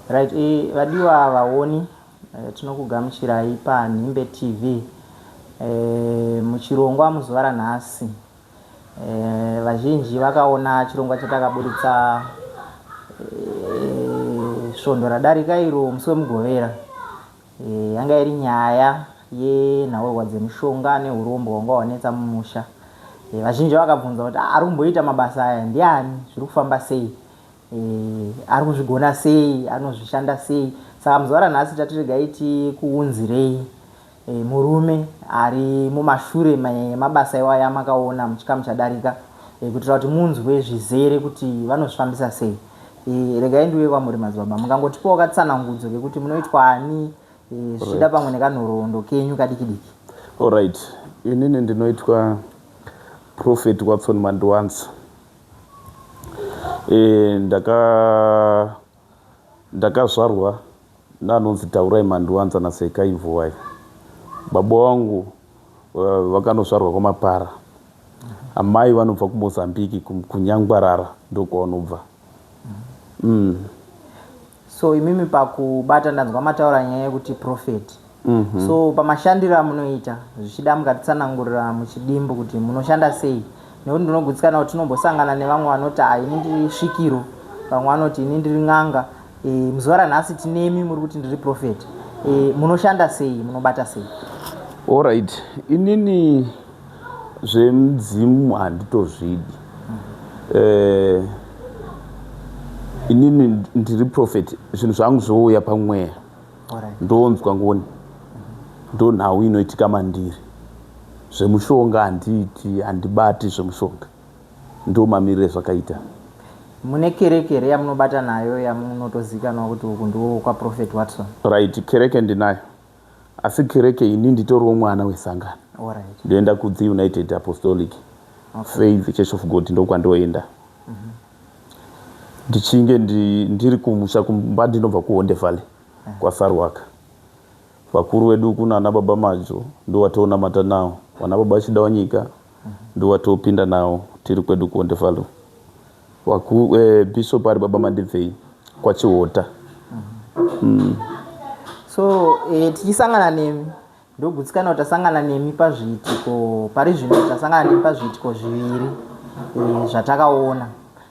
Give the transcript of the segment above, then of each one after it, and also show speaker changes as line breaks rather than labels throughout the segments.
Right, vadiwa vaoni, tinokugamuchirai paNhimbe TV muchirongwa muzuva ranhasi. Vazhinji vakaona chirongwa chatakaburitsa svondo radarika iro musi weMugovera. Yanga iri nyaya yenhaurwa dzemishonga nehurombwa hwanga hwanetsa mumusha. Vazhinji vakabvunza kuti ari kumboita mabasa aya ndiani, zviri kufamba sei? Ari kuzvigona sei, anozvishanda sei? Saka muzuva ranhasi tati regai tikuunzirei murume ari mumashure memabasa iwaya amakaona muchikamu chadarika, kuitira kuti munzwe zvizere kuti vanozvifambisa sei. Regai ndiuye kwamuri madzibaba, mungangotipawo katsanangudzo kekuti munoitwa ani, zvichida pamwe nekanhoroondo kenyu kadiki diki.
Alright, inini ndinoitwa Prophet Watson Mandiwanza. Ndakazvarwa naanonzi Taurai Mandiwanza naSekai Mvuwai. Baba vangu vakanozvarwa kwaMapara. Amai vanobva kuMozambique, kuNyangwarara ndokwavanobva.
So imimi pakubata ndanzwa mataura nyaya yekuti prophet. So pamashandiro amunoita, zvichida mukatitsanangurira muchidimbu kuti munoshanda sei, nekuti ndinogutsikana kuti tinombosangana nevamwe vanoti ha, ini ndiri svikiro, vamwe vanoti ini ndiri n'anga. Muzuva ranhasi tinemi muri kuti ndiri prophet. Munoshanda sei, munobata sei?
Alright, inini zvemudzimu handitozvidi. Inini ndiri prophet, zvinhu zvangu zvouya pamweya. Ndonzwa ngoni, ndo nhau inoitika mandiri. Zvemushonga handiiti, handibati zvemushonga, ndo mamirire zvakaita.
Mune kereke here yamunobata nayo yamunotozikanwa kuti uku ndo kwaProphet Watson?
Right, kereke ndinayo, asi kereke ini nditoriwo mwana wesangano. Ndoenda kudzi United Apostolic Faith Church of God, ndokwandoenda. Ndichinge ndiri kumusha kumba ndinobva kuHonde Valley kwaSarwaka. Vakuru vedu kuna ana baba Majo ndo watoonamata nawo, vana baba Chidawanyika ndo watopinda nawo tiri kwedu kuHonde Valley. Bishop ari baba Mandibvei kwaChihota.
So tichisangana nemi, ndogutsikana kuti tasangana nemi pazviitiko pari zvino, tasangana nemi pazviitiko zviviri zvatakaona.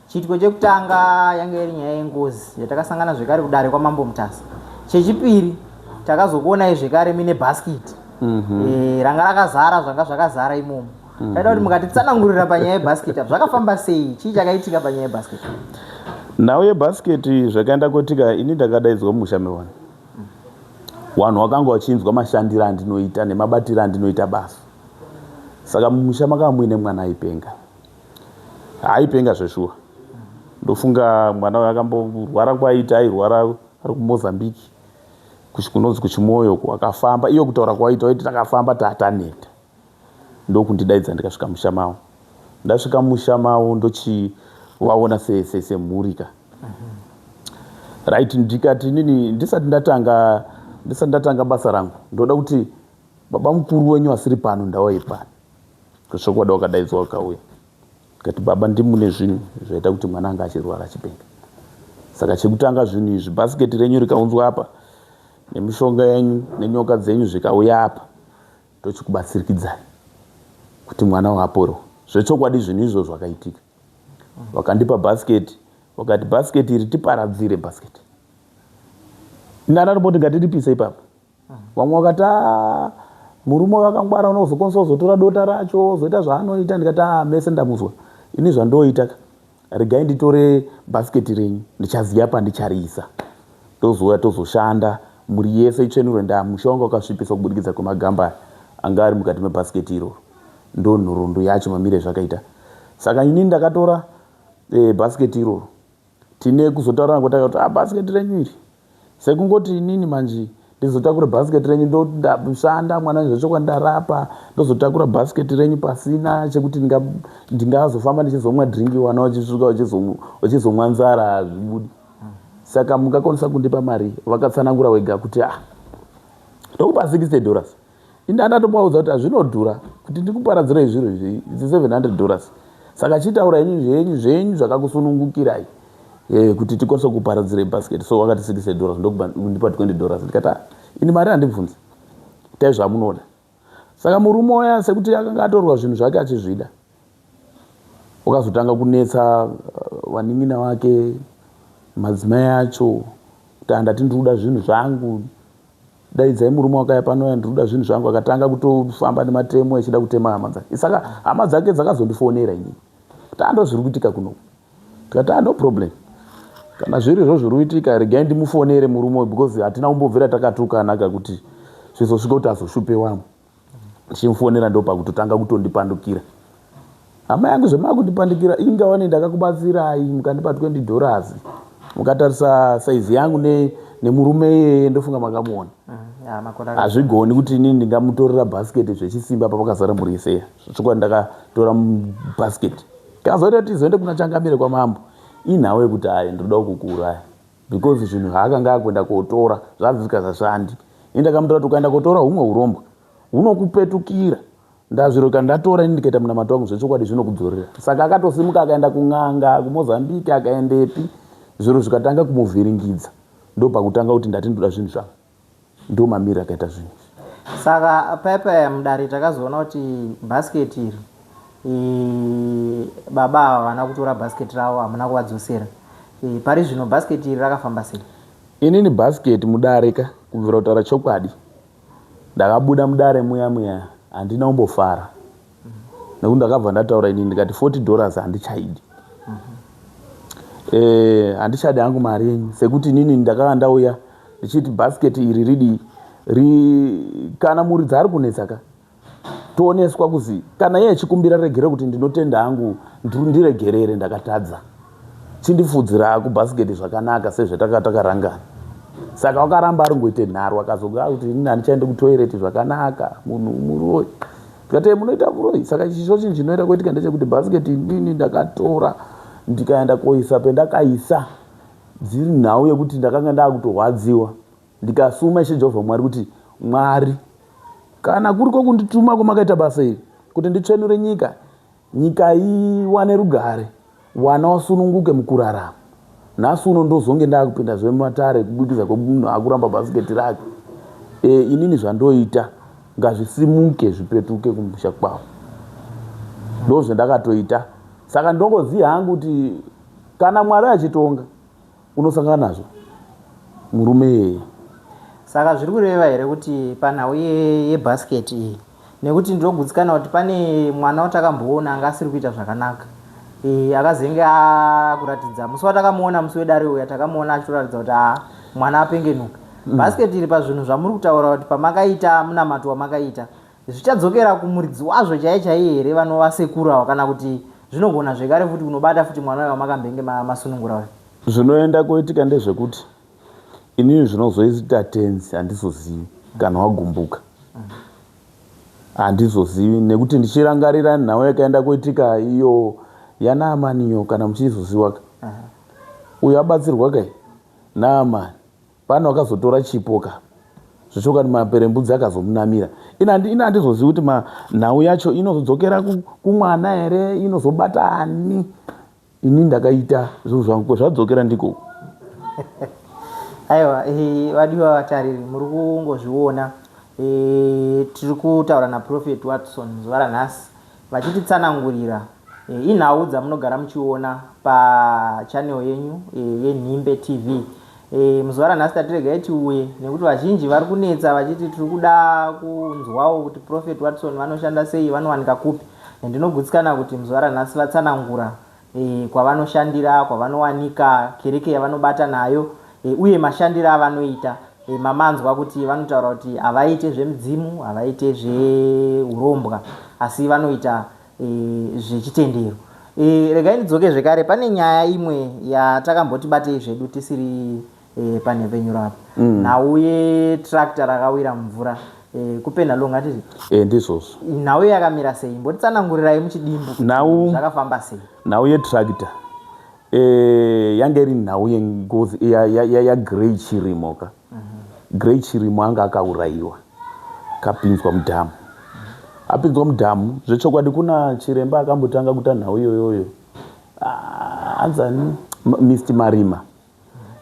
Chiitiko chekutanga yange iri nyaya yengozi yatakasangana zvekare kudare kwaMambo Mutasa. Chechipiri takazokuonai zvekare mine bhasikiti ranga rakazara, zvanga zvakazara imomo. Taida kuti mukatitsanangurira panyaya yebhasikiti apo, zvakafamba sei, chii chakaitika panyaya yebhasikiti?
Nhau yebhasiketi zvakaenda kuitika, ini ndakadaidzwa mumusha mevanhu. Vanhu vakanga vachinzwa mashandiro andinoita nemabatiro andinoita basa. Saka mumusha makanga muine mwana aipenga. Aipenga zveshuwa. Ndofunga mwana uyu akamborwara kwaita, airwara ari kuMozambique, kunonzi kuChimoyo uko, akafamba. Iyo kutaura kwaita, waiti takafamba tataneta. Ndokundidaidza ndikasvika musha mavo. Ndasvika musha mavo ndochivaona semhuri ka. Right, ndikati inini ndisati ndatanga basa rangu, ndoda kuti baba mukuru wenyu asiri pano ndauye pano. Zvokwadi wakadaidzwa wakauya. Ndikati baba, ndimune zvinhu zvaita kuti mwana anga achirwara achipenga. Saka chekutanga zvinhu izvi, bhasiketi renyu rikaunzwa apa nemishonga yenyu nenyoka dzenyu zvikauya apa, tochikubatsirikidzai kuti mwana wapore. Zvechokwadi zvinhu izvo zvakaitika. Vakandipa bhasiketi, vakati bhasiketi iri tiparadzire bhasiketi. Ndandatomboti ngatiripise ipapo. Vamwe vakati a murume wakangwara unozokwanisa kuzotora dota racho ozoita zvaanoita. Ndikati a mese ndamuzwa, ini zvandoita ka, regai nditore bhasiketi renyu, ndichaziya pandichariisa, tozouya tozoshanda mhuri yese itsvenurwe. Ndaa musha wanga wakasvipiswa kubudikidza kwemagamba anga ari mukati mebhasiketi iroro. Ndo nhoroondo yacho mamire zvakaita. Saka inini ndakatora bhasiketi iroro, tine kuzotaurana kwataka kuti ah, bhasiketi renyu iri, sekungoti inini manje ndizotakura bhasiketi renyu, ndoshanda mwana zvechokwadi ndarapa, ndozotakura bhasiketi renyu pasina chekuti ndingazofamba ndichizomwa drink, wana vachisvika vachizomwa nzara, hazvibudi. Saka mungakwanisa kundipa mari? Vakatsanangura wega kuti ah, ndokupa $60. Ini ndandatomaudza kuti hazvinodhura kuti ndikuparadzirei zviro izvi, idzi $700. Saka chitaura henyu zvenyu zvenyu zvakakusunungukirai. Kuti tikwanise kuparadzira basket. So wakati $60, ndokundipa $20. Ndikati, "Ah, ini mari handibvunzi, itai zvamunoda." Saka murume uya, sekuti akanga atorwa zvinhu zvake achizvida, wakazotanga kunetsa vanin'ina vake, madzimai acho, kuti handati ndiri zvinhu zvangu, daidzai murume wakaya panoya, ndiri kuda zvinhu zvangu. Akatanga kutofamba nematemo echida kutema hama dzake. Saka hama dzake dzakazondifonera inini kuti ando zviri kuitika kunoku. Tikati, "Ah, no problem, kana zvirizvo zviri kuitika, regai ndimufonere murume uyu," because hatina kumbobvira takatukana kuti zvizosvika kuti azoshupe wamwe. Ndichimufonera, ndopakutotanga kutondipandukira. "Hama yangu, zvemakundipandukira, ingawane ndakakubatsirai mukandipa $20. Mukatarisa saizi yangu nemurume iyeye, ndofunga makamuona." Hazvigoni kuti inini ndingamutorera bhasiketi zvechisimba papakazara mhuri yeseya. Chokwadi ndakatora bhasiketi. Kazoita kuti tizoende kuna changamire kwamambo, inhau yekuti hai, ndinoda kukuuraya, because zvinhu zvaakanga akuenda kotora zvazvisikazashandi. Ini ndakamutora kuti ukaenda kotora humwe urombwa hunokupetukira. Ndazviro kana ndatora ini ndikaita munamato wangu, zvechokwadi zvinokudzorera. Saka akatosimuka akaenda kun'anga kuMozambique, akaendepi, zviro zvikatanga kumuvhiringidza. Ndopakutanga kuti ndati ndoda zvinhu zvangu. Ndo mamiriro akaita zvinhu.
Saka paya mudare takazoona kuti bhasiketi iri, baba ava havana kutora bhasiketi ravo, hamuna kuvadzosera. Pari zvino bhasiketi iri rakafamba sei?
Inini bhasiketi mudare ka, kubvira kutaura chokwadi, ndakabuda mudare muya muya handina kumbofara, nekuti ndakabva ndataura inini ndikati $40 handichaidi. Handichadi hangu mari yenyu, sekuti inini ndakanga ndauya ndichiti bhasiketi iri ridii ri, kana muridzi ari kunetsa ka, tooneswa kuzi kana iye achikumbira regere kuti ndinotenda hangu, ndiregerere, ndakatadza, chindifudzira kubhasiketi zvakanaka sezvataka takarangana. Saka wakaramba ari ngoite nharo, akazoga kuti inini handichaendi kutoireti zvakanaka, munhu muroi. Tikati munoita muroi. Saka chicho chinhu chinoita kuitika ndechekuti bhasiketi inini ndakatora ndikaenda koisa pendakaisa, dziri nhau yekuti ndakanga ndakutorwadziwa. Ndikasuma Ishe Jehovha Mwari kuti, "Mwari, kana kuri kwokundituma kwamakaita basa iri kuti nditsvenure nyika, nyika iwane rugare, wana wasununguke mukurarama, nhasi uno ndozonge ndaakupinda zvematare kubudikidza kwemunhu akuramba bhasiketi rake. Inini zvandoita ngazvisimuke zvipetuke kumusha kwavo." Ndo zvandakatoita. Saka ndongoziva hangu kuti kana Mwari achitonga, unosangana nazvo murume iyeye.
Saka zviri kureva here kuti panhau yebhasiketi iyi, nekuti ndinogutsikana kuti pane mwana watakamboona anga asiri kuita zvakanaka, akazenge akuratidza musi watakamuona, musi wedare uya, takamuona achitoratidza kuti aa, mwana apengenuka. Bhasiketi iri, pazvinhu zvamuri kutaura kuti pamakaita munamato wamakaita, zvichadzokera kumuridzi wazvo chaiye chaiye here, vanova sekuru ava, kana kuti zvinogona zvekare futi kunobata futi mwana uyo wamakambenge masunungura uyo?
Zvinoenda kuitika ndezvekuti inini zvinozoita tenzi handizozivi, kana wagumbuka handizozivi, nekuti ndichirangarira nhau yakaenda kuitika iyo yaNaamaniyo, kana muchizoziwa ka, uyo abatsirwa kai Naamani, pane wakazotora chipo ka, zvechokwadi maperembudzi akazomunamira. Ini handizozivi kuti nhau yacho inozodzokera kumwana here, inozobata ani. Ini ndakaita zvinhu zvangu, kwezvadzokera ndiko.
Aiwa, vadiwa vatariri, muri kungozviona, tiri kutaura naProphet Watson zuva ranhasi vachititsanangurira. Inhau dzamunogara muchiona pachannel yenyu yeNhimbe TV. Muzuva ranhasi tatiregai tiuye nekuti vazhinji vari kunetsa vachiti tiri kuda kunzwawo kuti Prophet Watson vanoshanda sei, vanowanika kupi. Ndinogutsikana kuti muzuva ranhasi vatsanangura kwavanoshandira, kwavanowanika, kereke yavanobata nayo, uye mashandiro avanoita. Mamanzwa kuti vanotaura kuti havaite zvemidzimu, havaite zveurombwa, asi vanoita zvechitendero. Regai ndidzoke zvekare pane nyaya imwe yatakamboti batei zvedu tisiri panhepfenyuro apa, nhau yetractor rakawira mumvura kuPenhalonga, ngatiti.
Ndizvozvo.
Nhau yakamira sei? Mbotitsanangurirai muchidimbu kuti zvakafamba sei.
Nhau yetractor yange iri nhau yengozi yaGrey Chirimo ka. Grey Chirimo anga akaurayiwa, kapinzwa mudhamu. Apinzwa mudhamu, zvechokwadi kuna chiremba akambotanga kuita nhau iyoyoyo. Ah, anzani? Mr Marima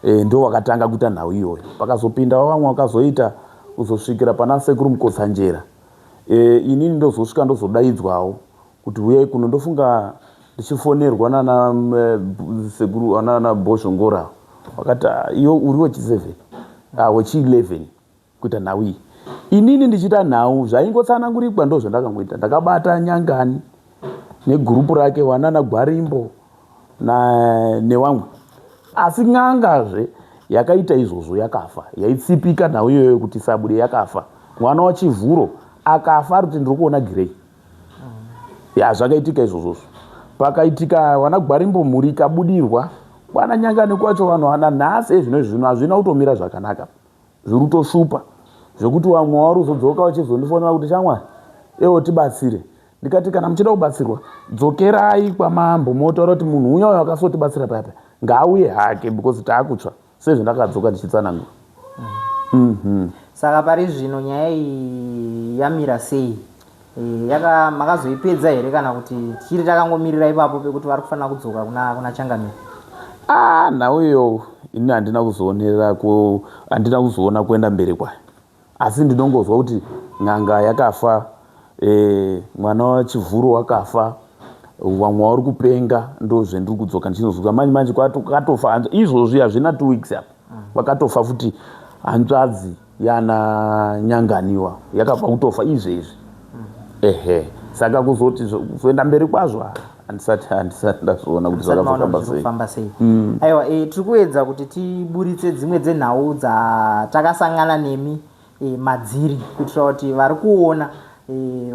ndo wakatanga kuita nhau iyoyo. Pakazopindawo vamwe vakazoita kuzosvikira pana Sekuru Mukotsanjera. Inini ndozosvika ndozodaidzwawo kuti huyai kuno, ndofunga ndichifonerwa nana sekuru nana Bhozhongora, vakati, "Ah, iwe uri wechi7, wechi11 kuita nhau iyi." Inini ndichiita nhau zvaingotsanangurikwa, ndo zvandakangoita. Ndakabata Nyangani negurupu rake, wanana Gwarimbo nevamwe. Asi n'angazve yakaita izvozvo yakafa, yaitsipika nhau iyoyo kuti isabude, yakafa. Mwana waChivhuro akafa ari kuti ndiri kuona girei. Ya, zvakaitika izvozvozvo. Pakaitika wana Gwarimbo, mhuri ikabudirwa kwana Nyangani kwacho. Vanhu vana nhasi ezvino zvino hazvina kutomira zvakanaka, zviri kutoshupa zvekuti vamwe vari kuzodzoka vachizondifonera kuti, "Shamwari, ewo tibatsire." Ndikati, "Kana muchida kubatsirwa, dzokerai kwamambo motaura kuti munhu uya uyo akasotibatsira paya paya ngaauye hake, because taakutsva." Sezvandakadzoka ndichitsanangura.
Saka pari zvino nyaya iyi yamira sei? Yaka makazoipedza here, kana kuti tichiri takangomirira ipapo pekuti vari kufanira kudzoka kuna Changamire?
Ah, nhau iyo ini handina kuzoonerera, handina kuzoona kuenda mberi kwayo, asi ndinongozwa kuti n'anga yakafa, mwana waChivhuro wakafa, vamwe vari kupenga. Ndo zvendiri kudzoka ndichinozwa manje manje. Kwatofa izvozvi, hazvina 2 weeks apa, kwakatofa futi hanzvadzi yana Nyanganiwa, yakabva kutofa izvezvi. Ehe, saka kuzoti kuzoenda mberi kwazvo, handisati ndazviona kuti
zvakazofamba sei. Famba sei. Aiwa, tiri kuedza kuti tiburitse dzimwe dzenhau dzatakasangana nemi madziri, kuitira kuti vari kuona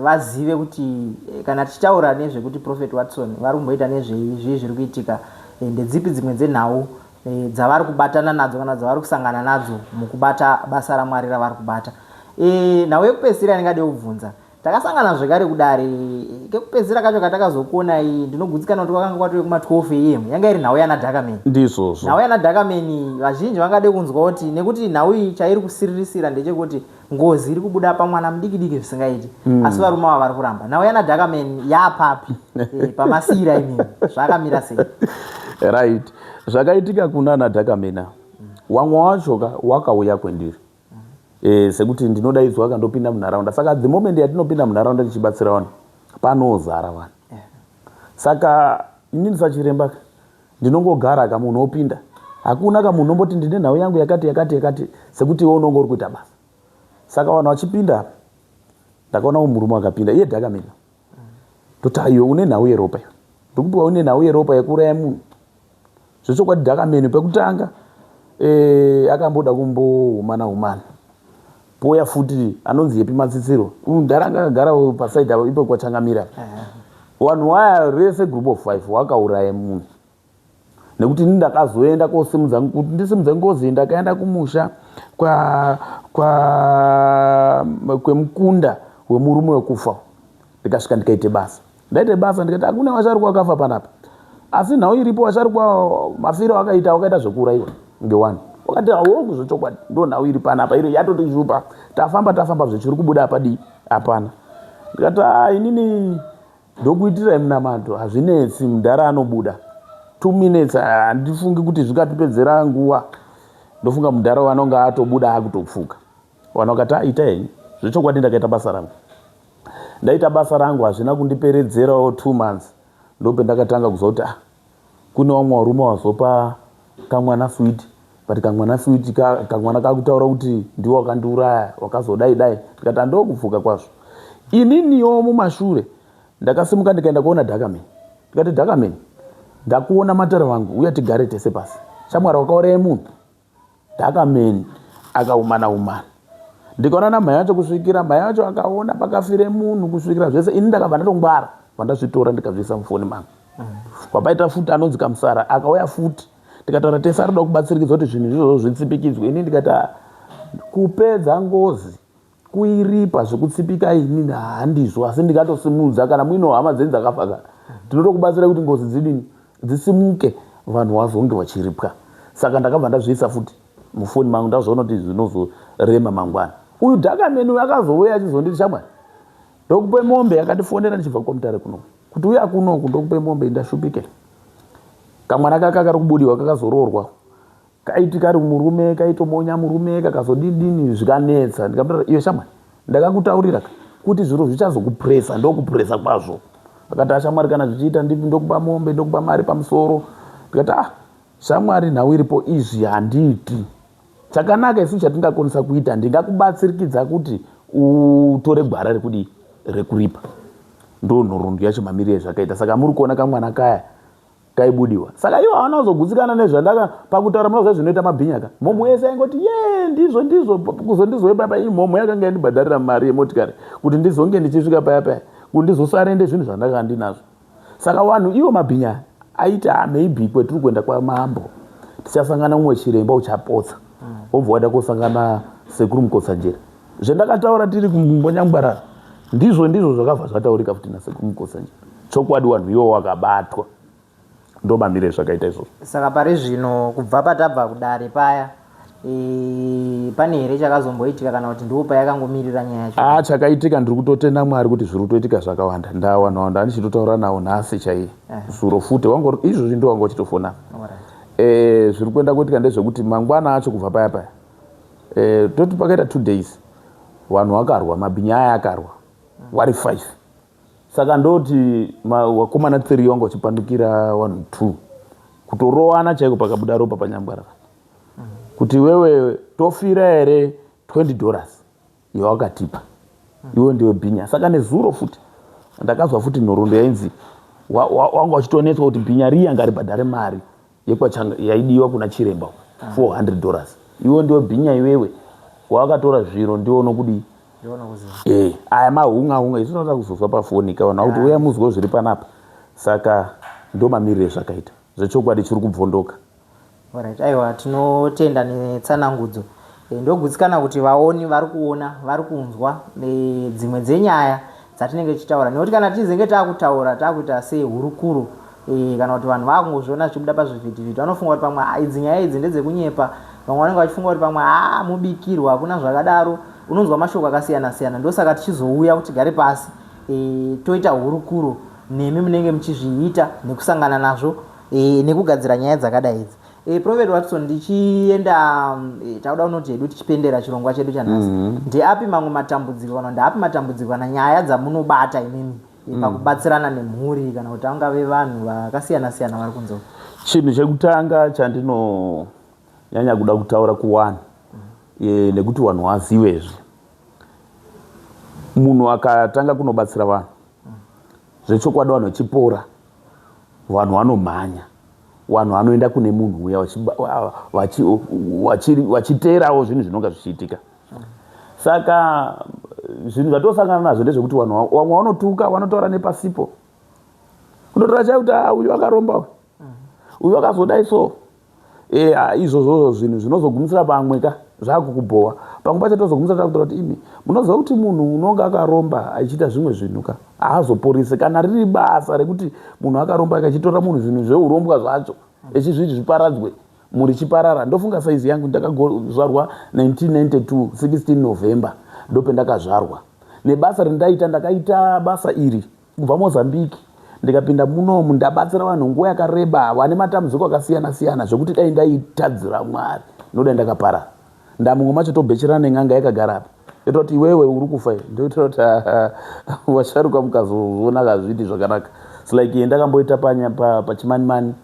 vazive kuti kana tichitaura nezvekuti Prophet Watson vari kumboita nezvei, zvii zviri kuitika, ndedzipi dzimwe dzenhau dzavari kubatana nadzo kana dzavari kusangana nadzo mukubata basa raMwari ravari kubata. Nhau yekupedzisira yandingade kubvunza, takasangana zvekare kudare kekupedzisira kacho katakazokuonai, ndinogutsikana kuti kwakanga kwatove kuma12 am, yanga iri nhau yana Dhakameni.
Ndizvozvo.
Nhau yana Dhakameni, vazhinji vangade kunzwa kuti, nekuti nhau iyi chairi kusiririsira ndechekuti ngozi iri kubuda pamwana mudiki diki zvisingaiti, asi varume ava vari kuramba. Nhau yana Dhakameni yapapi? Pamasiyira imimi zvakamira sei?
Right, zvakaitika kuna naDhakamena, wamwe wacho ka wakauya kwendiri, sekuti ndinodaidzwa kandopinda munharaunda. Saka the moment yatinopinda munharaunda tichibatsira vanhu, panozara vanhu. Saka inini sachiremba ndinongogara ka, munhu opinda, hakuna kamunhu unomboti ndine nhau yangu yakati yakati yakati, sekuti iwe unonge uri kuita basa. Saka vanhu vachipinda, ndakaona murume akapinda iye Dhakamena. Toti, "Aiwe, une nhau yeropa iwe, ndikupiwa une nhau yeropa yekuuraya munhu." Zvechokwadi Dhakamene pekutanga akamboda kumbohumana humana, pouya futi anonzi Yepi Matsitsiro, ndaranga akagara pasaidi apo ipo kwachangamira. Vanhu waya rese, group of five, wakauraya munhu. Nekuti ini ndakazoenda kosimudza, kuti ndisimudze ngozi, ndakaenda kumusha kwa kwemukunda wemurume wekufa. Ndikasvika ndikaite basa, ndaite basa, ndikati hakuna vasharukwa wakafa panapa, asi nhau iripo, vasharukwa mafiro akaita wakaita zvekuurayiwa ngewani. Wakati hawoku zvechokwadi, ndo nhau iri panapa, iri yatotishupa. Tafamba tafamba, zvechiri kubuda apadii hapana. Ndikati, "Ah, inini ndokuitirai munamato, hazvinetsi, mudhara anobuda 2 minutes. Handifungi kuti zvingatipedzera nguva, ndofunga mudhara vanonga atobuda akutopfuka." Vanhu vakati, "Aita henyu." Zvechokwadi ndakaita basa rangu, ndaita basa rangu, hazvina kundiperedzerawo 2 months, ndopendakatanga kuziva kuti, ah, kune vamwe varume vazopa kamwana switi, but kamwana switi kamwana kakutaura kuti ndiwo wakandiuraya, wakazodai dai. Ndikati handokupfuka kwazvo. Ininiwo mumashure ndakasimuka ndikaenda kuona Dhakameni. Ndikati, "Dhakameni, ndakuona matare vangu, uya tigare tese pasi. Shamwari, wakauraya munhu." Dhakameni akaumana umana, ndikaona namhai vacho, kusvikira mhai vacho akaona pakafire munhu, kusvikira zvese. Ini ndakabva ndatongwara, vandazvitora ndikazviisa mufoni mangu. Kwapaita futi anonzi Kamusara akauya futi, tikataura tese, arikuda kubatsirikidzwa kuti zvinhu izvozvo zvitsipikidzwe. Ini ndikati, "Ah, kupedza ngozi kuiripa, zvekutsipika inini handizvo, asi ndingatosimudza kana muino hama dzenyu dzakafa kana tinotokubatsira kuti ngozi dzidini, dzisimuke, vanhu vazonge vachiripwa." Saka ndakabva ndazviisa futi mufoni mangu, ndazoona kuti zvinozorema mangwana. Uyu Dhakameni uyu akazouya achizonditi, "Shamwari, ndokupe mombe." Yakandifonera ndichibva kwaMutare kuno kuti uya kunoku, ndokupe mombe, ndashupike. Kamwana kaka kari kubudiwa kakazoroorwa kaiti kari murume kaitomonya murume kakazodidini zvikanetsa. Ndikamutaura iyo shamwari ndakakutaurira kuti zviro zvichazokupuresa ndokupuresa kwazvo. Akati ashamwari kana zvichiita ndokupa mombe ndokupa mari pamusoro. Ndikati ah shamwari nhau iripo izvi handiiti. Chakanaka isu chatingakwanisa kuita ndingakubatsirikidza kuti utore gwara rekudii rekuripa. Ndo nhoroondo yacho mamiriro ezvakaita. Saka muri kuona kamwana kaya kaibudiwa. Saka ivo havana kuzogutsikana nezvandaka pakutaura munoziva zvinoita mabhinya ka. Mhomho yese yaingoti ye ndizvo ndizvo kuzondizwe paya paya mhomho yakanga yandibhadharira mari yemotikari kuti ndizonge ndichisvika paya paya kuti ndizosarende zvinhu zvandanga ndinazvo. Saka vanhu ivo mabhinya aiti ah maybe kwetiri kuenda kwamambo tichasangana mumwe chiremba uchapotsa wobva waenda kosangana sekuru Mukotsanjera. Zvendakataura tiri kumbonyangwarara ndizvo ndizvo zvakabva zvataurika futi nasekuru Mukotsanjera. Chokwadi vanhu ivo wakabatwa ndomamire zvakaita izvozvo.
Saka pari zvino kubva patabva kudare paya e, pane here chakazomboitika kana kuti ndipo payakangomirira nyaya yacho?
Ah, chakaitika ndiri kutotenda Mwari kuti zviri kutoitika zvakawanda. Ndawana wanda ndichitotaura nawo nhasi chaiye. Zuro futi wangu izvozvi ndo wanga uchitofona. Eh, zviri kuenda kuitika ndezvekuti mangwana acho kubva paya paya. Eh, toti pakaita 2 days vanhu vakarwa mabhinya aya akarwa wari 5 saka ndoti vakomana 3 wanga uchipandukira vanhu 2 kutorowana chaiko pakabuda ropa panyambwarara kuti iwewe tofira here 20 dollars yawakatipa iwe ndiwe bhinya saka nezuro futi ndakazwa futi nhoroondo yainzi wanga wachitonetswa kuti bhinya riya ngaribhadhare mari yekwachanga yaidiwa kuna chiremba 400 dollars iwe ndiwe bhinya iwewe wakatora zviro ndiwe unokudii eh, aya mahunga hunga isu tinoda kuzozwa pafoni ka vanhu vakuti uya muzwe zviri panapa saka ndomamirire zvakaita zvechokwadi chiri kubvondoka.
Alright, aiwa tinotenda netsanangudzo. E, ndogutsikana kuti vaoni vari kuona vari kunzwa e, dzimwe dzenyaya dzatinenge tichitaura nekuti kana tizenge taakutaura taakuita sehurukuro e, kana kuti vanhu vaakungozviona zvichibuda pazvivhitivhiti vanofunga kuti pamwe ah, idzi nyaya idzi ndedzekunyepa vamwe vanenge vachifunga kuti pamwe haa mubikirwa hakuna zvakadaro unonzwa mashoko akasiyana siyana ndosaka tichizouya kuti tigare pasi e, toita hurukuro nemi munenge muchizviita nekusangana nazvo e, nekugadzira nyaya dzakadai idzi e, Prophet Watson ndichienda e, takuda kunoti hedu tichipendera chirongwa chedu chanhasi mm -hmm. ndeapi mamwe matambudziko kana ndeapi matambudziko kana nyaya dzamunobata imimi e, pakubatsirana nemhuri kana kuti angave vanhu vakasiyana siyana vari kunze
chinhu chekutanga chandinonyanya kuda kutaura kuwanhu mm -hmm. e, nekuti vanhu vazivezve munhu akatanga kunobatsira vanhu zvechokwadi vanhu vachipora vanhu vanomhanya vanhu vanoenda kune munhu uya vachiteerawo zvinhu zvinonga zvichiitika saka zvinhu zvatosangana nazvo ndezvekuti vanhu vamwe vanotuka vanotaura nepasipo kunotaura chai kuti ah, uyu akaromba uyu uyu akazodai so e, izvozvozvo zvinhu zvinozogumisira pamwe ka zvakukubhowa pamwe pacho tozogumisira takutora kuti imi munoziva kuti munhu unonga akaromba achiita zvimwe zvinhu ka haazoporise kana riri basa rekuti munhu akaromba akachitora munhu zvinhu zveurombwa zvacho echizviti zviparadzwe mhuri chiparara ndofunga saizi yangu ndakazvarwa 1992 16 November ndopendakazvarwa nebasa rendaita ndakaita basa iri Kubva Mozambique ndikapinda munomu ndabatsira vanhu nguva yakareba vane matambudziko akasiyana siyana zvekuti dai ndaitadzira Mwari nodai ndakaparara. Ndamumwe macho tobhecherana nen'anga yakagara apa yotaura kuti iwewe uri kufa iwe ndotaura kuti vasharuka mukazoona hazviiti zvakanaka. It's like ndakamboita pachimanimani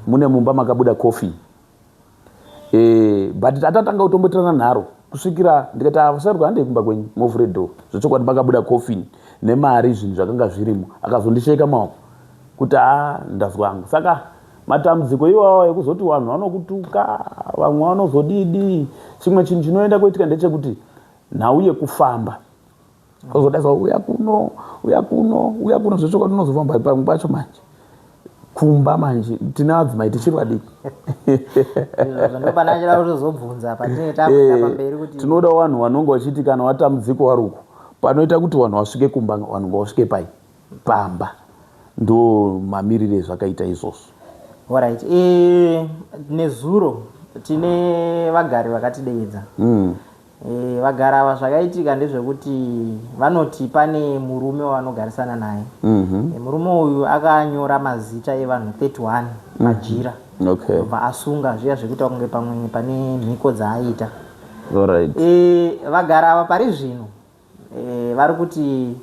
mune mumba makabuda coffee Eh, but tatatanga kutomboitirana nharo kusvikira ndikati avasarwa handei kumba kwenyu movhure door zvechokwadi pakabuda coffin nemari zvinhu zvakanga zvirimo akazondisheka maoko kuti haa ndazwa hangu saka matambudziko iwawo ekuzoti vanhu vanokutuka vamwe vanozodidi chimwe chinhu chinoenda kuitika ndechekuti nhau yekufamba Ozodaidza uya kuno, uya kuno, uya kuno zvechokwadi unozofamba pamwe pacho manje. Kumba manje tine adzimai tichiri vadiki.
Ndopandachida kutozobvunza patinenge takuenda eh, pamberi kuti
tinoda vanhu vanonge vachiti kana watambudziko wari uku panoita kuti vanhu vasvike kumba vanhu ngavasvike pai pamba ndo mamirire ezvakaita izvozvo.
Alright. Eh, nezuro tine vagari vakatideedza. Mm. Vagari ava zvakaitika ndezvekuti vanoti pane murume wavanogarisana naye. Murume uyu akanyora mazita evanhu 31 pajira. Obva asunga zviya zvekuita kunge pamwe pane mhiko dzaaita. Vagari ava pari zvino vari kuti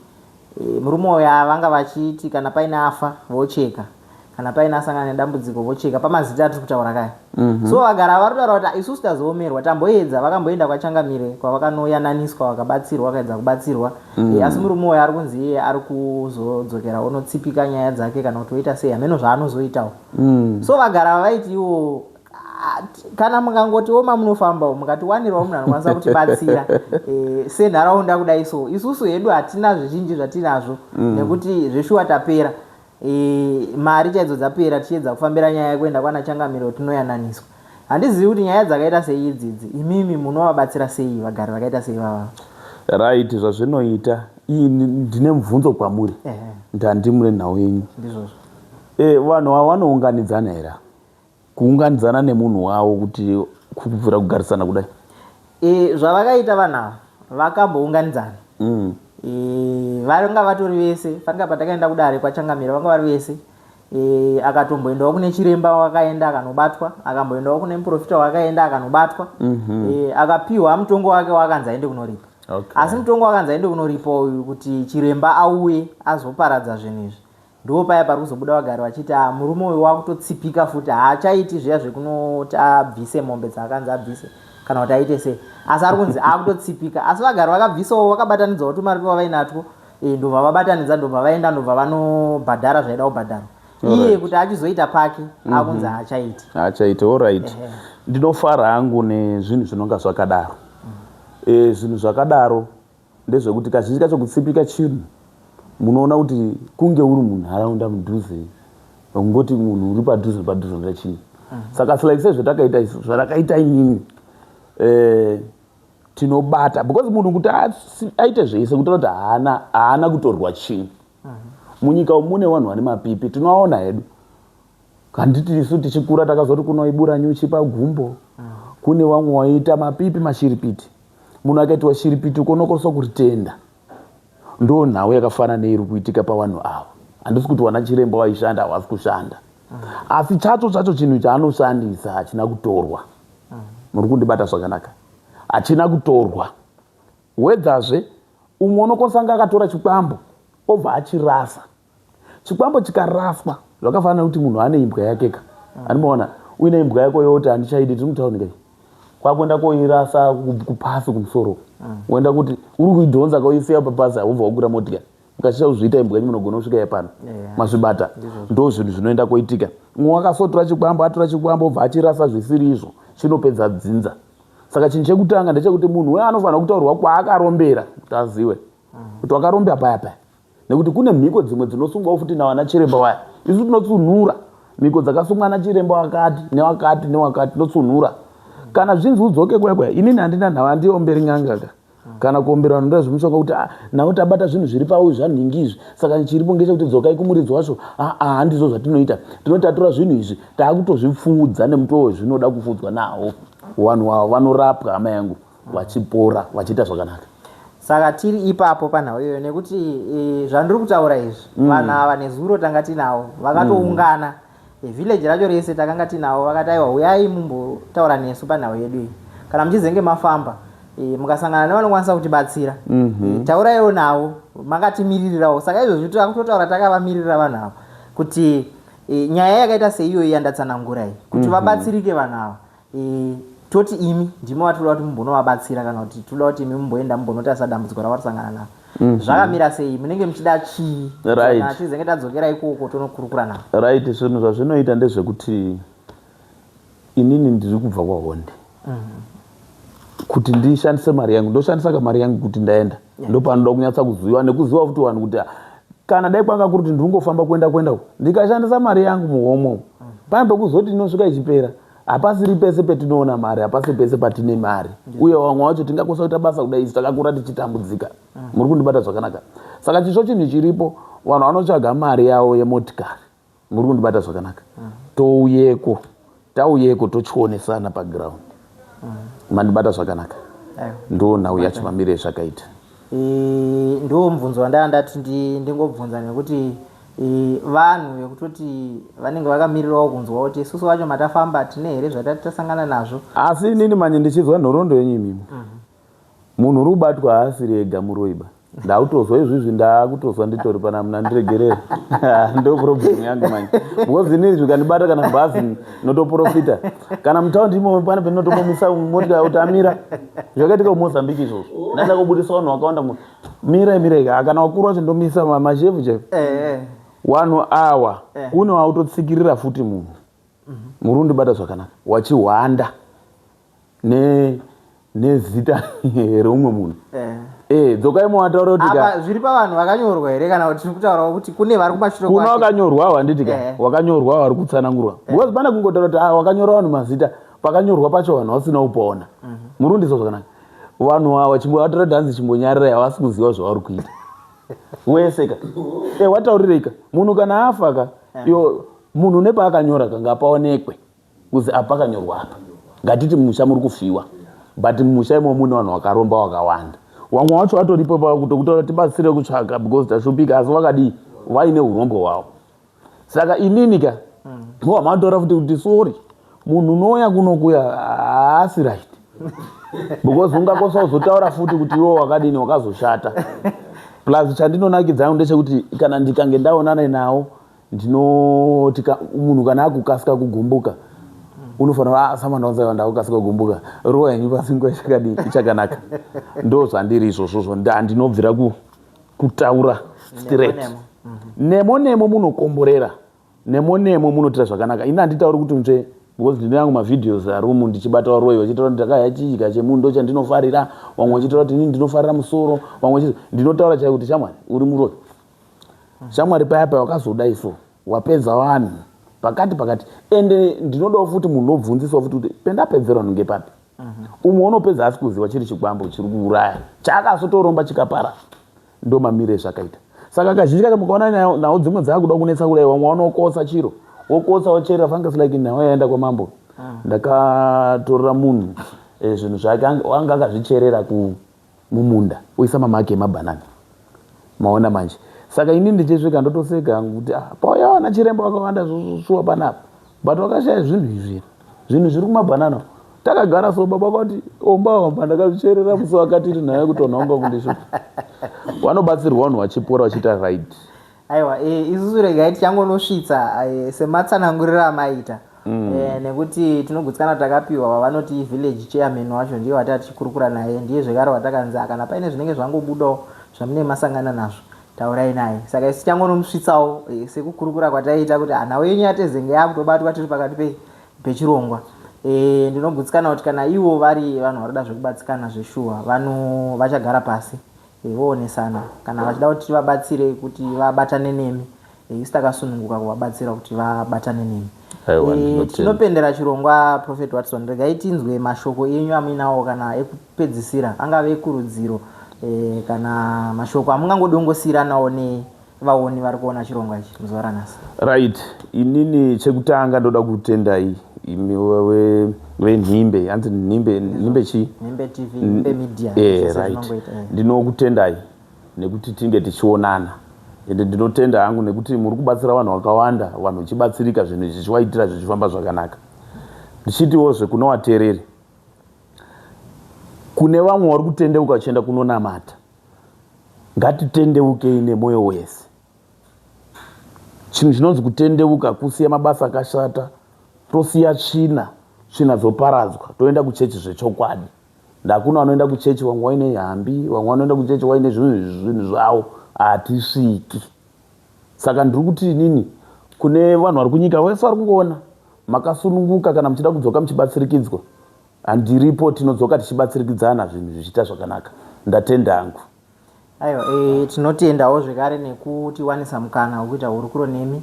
murume uyu vanga vachiti kana paine afa vocheka, kana paine asangana nedambudziko vocheka pamazita atiri kutaura kaya. So vagara vari kutaura kuti isusu tazoomerwa, tamboedza, vakamboenda kwaChangamire kwavakanoyananiswa, vakabatsirwa, vakaedza kubatsirwa. Asi murume uyu ari kunzi iye ari kuzodzokera onotsipika nyaya dzake kana kuti oita sei, hameno zvaanozoitawo. So vagara vaiti iwo kana mukangotiwo mamunofambawo mukatiwanirawo munhu anokwanisa kutibatsira senharaunda kudai, so isusu hedu hatina zvizhinji zvatinazvo nekuti zveshuwa tapera, mari chaidzo dzapera tichiedza kufambira nyaya yekuenda kwana Changamire tinoyananiswa. Handizivi kuti nyaya dzakaita sei idzidzi, imimi munovabatsira sei vagari vakaita sei vavava?
Right, zvazvinoita, ndine mubvunzo kwamuri. Ndandimure nhau yenyu.
Ndizvozvo.
Vanhu ava vanounganidzana here, kuunganidzana nemunhu wavo kuti kubvira kugarisana kudai?
Zvavakaita vanhu ava, vakambounganidzana. Vanga vatori vese fanika patakaenda kudare kwaChangamira, vanga vari vese. Akatomboendawo kune chiremba wakaenda akanobatwa, akamboendawo kune muprofita wakaenda akanobatwa. Akapiwa mutongo wake waakanzi aende kunoripa. Asi mutongo wakanzi aende kunoripa uyu kuti chiremba auye azoparadza zvinhu izvi, ndo paya pari kuzobuda vagari vachiti, "Ah, murume uyu wakutotsipika futi, haachaiti zviya zvekunoti abvise mombe dzaakanzi abvise kana kuti aite sei, asi ari kunzi akutotsipika." Asi vagari vakabvisawo, vakabatanidzawo tumari twavainatwo, ndobva vabatanidza, ndobva vaenda, ndobva vanobhadhara zvaida kubhadharwa. Iye kuti achizoita pake akunzi haachaiti.
Haachaiti, alright. Ndinofara hangu nezvinhu zvinonga zvakadaro. Zvinhu zvakadaro ndezvekuti kazhinji kacho kutsipika chinhu munoona kuti kunge uri munharaunda mudhuze, ungoti munhu uri padhuze padhuze noita chii. Saka like sezvatakaita isu, zvatakaita inini, tinobata because munhu kuti aite zvese kutora kuti haana kutorwa chinhu. Munyika umu mune vanhu vane mapipi, tinoaona hedu. Handiti isu tichikura takazoti kunoibura nyuchi pagumbo, kune vamwe waiita mapipi, mashiripiti. Munhu akaitiwa shiripiti ukonokoswa kuritenda. Ndo nhau yakafanana neiri kuitika pavanhu ava. Handisi kuti wana chiremba waishanda havasi kushanda, asi chacho chacho chinhu chaanoshandisa hachina kutorwa. Muri kundibata zvakanaka? Hachina kutorwa. Wedzazve umwe unokwanisa anga akatora chikwambo obva achirasa. Chikwambo chikaraswa zvakafanana nekuti munhu ane imbwa yakeka, andimaona uine imbwa yako yoti handichaidi, tiri mutauni kai, kwakuenda koirasa kupasi kumusoro, woenda kuti uri kuidhonza koisiya papasi, wobva wakwira motikari, mukachisha kuzviita imbwa yenyu munogona kusvika yepano. Mazvibata? Ndo zvinhu zvinoenda koitika. Mumwe wakasotora chikwambo, atora chikwambo obva achirasa zvisiri izvo, chinopedza dzinza. Saka chinhu chekutanga ndechekuti munhu uye anofanira kutaurwa kwaakarombera kuti aziwe kuti wakarombera paya paya, nekuti kune mhiko dzimwe dzinosungwawo futi navana chiremba vaya. Isu tinotsunhura mhiko dzakasungwa nachiremba wakati newakati newakati, tinotsunhura. Kana zvinzi udzoke kuya kuya, inini handina nhau, handiomberi n'anga ka kana kuombera vanhu ndazvimushonga kuti, "Ah, nhau tabata zvinhu zviri pau zvanhingi izvi, saka chiripo ngechekuti dzokai kumuridzi wacho." Aa, handizvo zvatinoita. Tinoti tatora zvinhu izvi, taakutozvipfuudza nemutoo wezvinoda kupfuudzwa nawo. Vanhu ava vanorapwa, hama yangu, vachipora, vachiita zvakanaka.
Saka tiri ipapo panhau iyoyo nekuti zvandiri kutaura izvi, vanhu ava nezuro tanga tinavo, vakatoungana. Village racho rese takanga tinavo, vakati, "Aiwa, uyai mumbotaura nesu panhau yedu iyi. Kana muchizenge mafamba, mukasangana nevanokwanisa kutibatsira, tauraiwo navo makatimiririrawo." Saka izvozvi takutotaura takavamiririra vanhu ava kuti nyaya yakaita seiyoyi yandatsanangura iyi, kuti vabatsirike vanhu ava, toti imi ndimi vatoda kuti mumbonovabatsira, kana kuti toda kuti imi mumboenda mumbonotarisa dambudziko ravarisangana naro. Zvakamira sei? Munenge muchida chii? Tizenge tadzokera ikoko tonokurukura navo.
Right, zvinhu zvazvinoita ndezvekuti inini ndiri kubva kwaHonde. Kuti ndishandise mari yangu, ndoshandisa kamari yangu kuti ndaenda, ndopanoda kunyatsa kuziva nekuziva futi vanhu kuti, ah, kana dai kwanga kuri kuti ndiri kuenda kuenda uko, ndikashandisa mari yangu muhomwe, pane pekuzoti inosvika ichipera. Hapasiri pese petinoona mari, hapasi pese patine mari, uye vamwe vacho tingakwanisa kuita basa kudai isu takakura tichitambudzika. Muri kundibata zvakanaka? Saka chisvo chinhu chiripo, vanhu vanotsvaga mari yavo yemotikari. Muri kundibata zvakanaka? Touyeko, tauyeko, tochionesana paground. Mandibata zvakanaka? Ndo nhau yacho mamirire zvakaita.
Ndo mubvunzo wandanga ndati ndingobvunza nekuti vanhu vekutoti vanenge vakamirirawo kunzwa kuti isusu vacho matafamba tine here zvatati tasangana nazvo.
Asi inini manje ndichizwa nhoroondo yenyu imimi, munhu uri kubatwa haasiri ega muroiba. Ndakutozwa izvizvi, ndakutozwa nditori pana muna ndiregerere. Ndo problem yangu manje, because inini zvikandibata kana bhazi notoprofita, kana mutaundi imomo pane pendinotomomisa motika kuti amira. Zvakaitika kuMozambique izvozvo, ndaida kubudisa vanhu vakawanda, mirai, mirai. Kana wakuru wacho ndomisa mashefu chefu. Vanhu awa kune wautotsikirira futi munhu muri kundibata zvakanaka, wachihwanda nezita reumwe munhu. Dzokai mowataura kuti
Apa zviri pavanhu vakanyorwa here, kana kuti tiri kutaurawo kuti kune vari kumashure
Kuna kwake? Wakanyorwa, handiti ka? Wakanyorwa vari kutsanangurwa, because pane kungotaura kuti, ah, wakanyora vanhu mazita, pakanyorwa pacho vanhu vasina kupaona. Muri kundizwa zvakanaka? Vanhu ava chimbovatora kuti hanzi chimbonyarirai, havasi kuziva zvavari kuita wese ka. Wataurirei ka? Munhu kana afa ka, iyo munhu nepaakanyora ka ngapaonekwe kuzi apa pakanyorwa apa. Ngatiti mumusha muri kufiwa, but mumusha imomo mune vanhu vakaromba vakawanda, vamwe vacho vatoripo pakutokutaura tibatsire kutsvaka because tashupika, asi vakadii vaine urombo hwavo. Saka inini ka wamatora futi kuti sorry, munhu unouya kunokuya haasi right, because ungakosa kuzotaura futi kuti iwo wakadini wakazoshata. Plus chandinonakidza yangu ndechekuti kana ndikange ndaonana nawo, ndinoti munhu kana akukasika kugumbuka unofanira, ah, samandaunzaiwa ndakukasika kugumbuka, rova henyu pasi, nguva ichakadii ichakanaka. Ndo zvandiri izvozvozvo. Ndinobvira kutaura straight.
Nemo.
Nemo nemo munokomborera, nemo nemo munoitira zvakanaka. Ini handitauri kuti nzve, because ndine yangu mavideos arumu ndichibata varoyi vachitaura kuti ndakaya chidya chemunhu ndo chandinofarira, vamwe vachitaura kuti inini ndinofarira musoro, vamwe ndinotaura chai kuti shamwari uri muroyi, shamwari paya paya wakazodai, so wapedza vanhu pakati pakati. Ende ndinodawo futi munhu unobvunzisawo futi kuti pendapedzera vanhu ngepapi. Umwe unopedza asi kuziva chiri chikwambo chiri kuuraya chaakazotoromba chikapara. Ndo mamire ezvakaita. Saka kazhinji kacho mukaona nhau dzimwe dzaakuda kunetsa kudai, vamwe vanokotsa chiro, wokotsa wocherera fungus, like nhau yaenda kwamambo. Ndakatorera munhu zvinhu zvake, anga akazvicherera mumunda, oisa mamaki emabhanana, maona manje. Saka ini ndichisvika ndotoseka hangu kuti, ah, pauya vana chiremba vakawanda shuwa panapa, but wakashaya zvinhu izvi, zvinhu zviri kumabhanana. Takagara so, baba kwati omba omba, ndakazvicherera musi wakati iri nhau yekuti vanhu vanga kundishupa. Vanobatsirwa vanhu vachipora vachiita right.
Aiwa, isusu regai tichangonosvitsa sematsananguriro amaita. Nekuti tinogutsikana takapiwa vavanoti village chairman wacho, ndiye watati tichikurukura naye, ndiye zvekare watakanzi, "Ah, kana paine zvinenge zvangobudawo zvamunenge masangana nazvo, taurai naye." Saka isu tichangonomusvitsawo sekukurukura kwataiita kuti nhau yenyu yatezenge yakutobatwa tiri pakati pechirongwa. Ndinogutsikana kuti kana ivo vari vanhu vari kuda zvekubatsikana zveshuwa, vanhu vachagara pasi voonesana. Kana vachida kuti tivabatsire kuti vabatane nemi, isu takasununguka kuvabatsira kuti vabatane nemi.
Aiwa, ndinotenda.
Tinopendera chirongwa, Prophet Watson. Regai tinzwe mashoko enyu amuinawo kana ekupedzisira, angave ekurudziro kana mashoko amungangodongosiyiranawo nevaoni vari kuona chirongwa ichi muzuva ranhasi.
Right, inini chekutanga ndoda kutendai imi venhimbe, hanzi Nhimbe, Nhimbe chii?
Nhimbe TV, Nhimbe Media. Zvese zvinongoita.
Ndinokutendai nekuti tinge tichionana, ende ndinotenda hangu nekuti muri kubatsira vanhu vakawanda, vanhu vachibatsirika, zvinhu zvichivaitira zvichifamba zvakanaka. Ndichitiwozve kune vateereri, kune vamwe vari kutendeuka vachienda kunonamata, ngatitendeukei nemwoyo wese. Chinhu chinonzi kutendeuka kusiya mabasa akashata, tosiya tsvina, tsvina dzoparadzwa, toenda kuchechi zvechokwadi. Ndakuna vanoenda kuchechi vamwe vaine hambi, vamwe vanoenda kuchechi vaine zvinhu zvavo, hatisviki. Saka ndiri kuti inini kune vanhu vari kunyika vese vari kungoona, makasununguka kana muchida kudzoka muchibatsirikidzwa, handiripo, tinodzoka tichibatsirikidzana, zvinhu zvichiita zvakanaka. Ndatenda hangu.
Aiwa, tinotendawo zvekare nekutiwanisa mukana wekuita hurukuro nemi.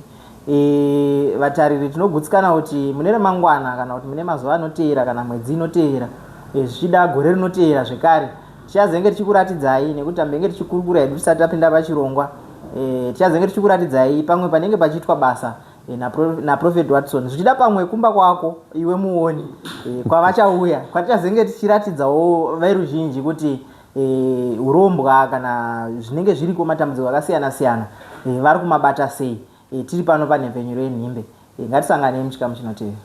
Vatariri, tinogutsikana kuti mune remangwana, kana kuti mune mazuva anoteera, kana mwedzi inoteera, zvichida gore rinoteera zvekare, tichazenge tichikuratidzai, nekuti tambenge tichikurukura hedu tisati tapinda pachirongwa. Tichazenge tichikuratidzai pamwe panenge pachiitwa basa. e, naProphet Watson, zvichida pamwe kumba kwako iwe muoni e, kwavachauya kwatichazenge tichiratidzawo veruzhinji kuti e, urombwa kana zvinenge zviriko, matambudziko akasiyana siyana e, vari kumabata sei. E, tiri pano panhepfenyuro yeNhimbe. E, ngatisanganei muchikamu chinotevera.